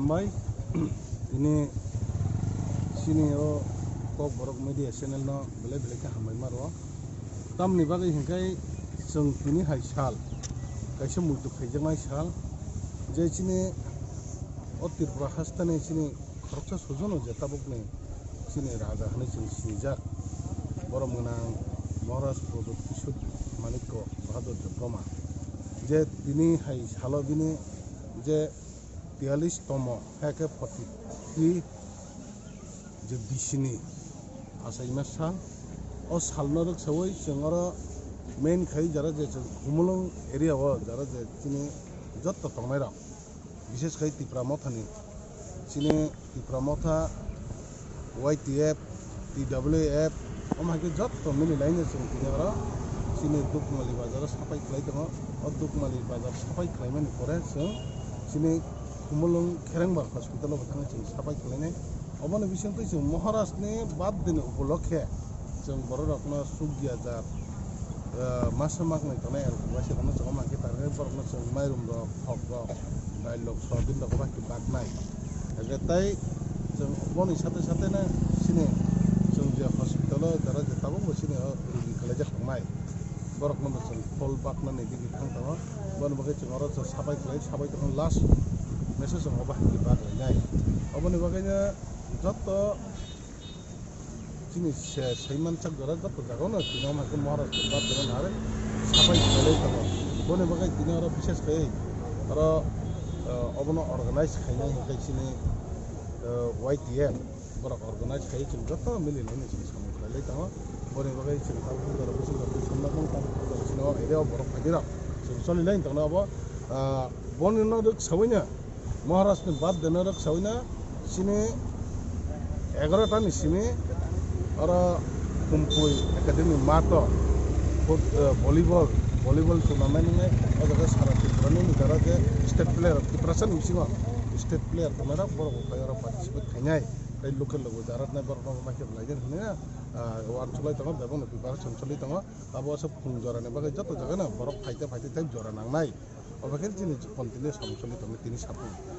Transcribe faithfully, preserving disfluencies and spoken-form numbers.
Bai, tini chini o Kokborok Media Channel no belai belai khe hambai ma rwo. Tamni bagwi hinkhe chwng tini hai sal, kaisa muitu khaijaknai sal, je chini o Tripura hasteni chini khoroksa sujono je tabukni chini raja hwnwi chwng sinijak, borom gwnang Maharaj Pradyot Kishore Manikya Bahadur Debbarma, je tini hai salo bini je tiyalish tomo, hai khe forty three je bisini achaima sal. O salno rwksawi chwng oro main khai jara je chwng Khumulwng area o jara je chini jotto tongnairok, bishesh khai Tipra Mothani, chini Tipra Motha, Y T F, T W F, omo hai khe jotto mili laino chwng tini oro chini Dukmali bazaro sapai khlai tongo. O Dukmali bazar sapai khlaimani pore chwng chini Khumulwng Kherengbar hospital o bo thangwi chwng sapai khlainai. Oboni bisingtwi chwng Maharaj ni birthday ni upolokhe chwng borok rokno suk di hajar, eh, masa maknai tongnai L P basi rokno chwng omo hai khe target borokno chwng mairum rok, khok rok, dail rok, soyabin rok obo hai khe baknai. Hingkhe tei chwng boni sate sate no chini chwng je hospital o jara je tabuk bo chini o rugi khlaijak tongnai, borok no bo chwng phol baknani digwi thang tongo. Boni bagwi chwng oro chwng sabai khlai, sabai tongkha last message chwng obo hai khe bak lainai. Oboni bagwi no joto chini se-, saimanchak jora joto jaga no tini omo hai khe Maharaj ni birthday no nai sabai khlai tongo. Boni bagwi tini oro bishesh khai oro, eh, obono organize khainai hinkhe chini, eh, Y T F borok organize khai chwng joto mili lainai chwng samung khlai lai tongo. Boni bagwi chwng tabuk jora bwswk rok chwng samna mung tabuk jora chini o area o borok phaidi rok chwng choli lai tongna obo, ah, boni no rwk sawi no Maharaj ni birthday no rwk sawi no chini egarota ni simi oro Kumpui Academy mato foot-, eh, volleyball, volleyball tournament wngnai. O jaga sara Tripura ni jara je state player, Tiprasa ni bisingo state player tongnairok borok bo phai oro participate khainai. Tei local rok bo jara nai borok no ma khe belai gani hwnwi, ah, uansuk lai tongo, bebak no preparation choli tongo. Abo aswk phung jora ni bagwi joto jaga no borok phaite phaite tei jora nangnai. Obo khe chini continue samung choli tongo tini satung.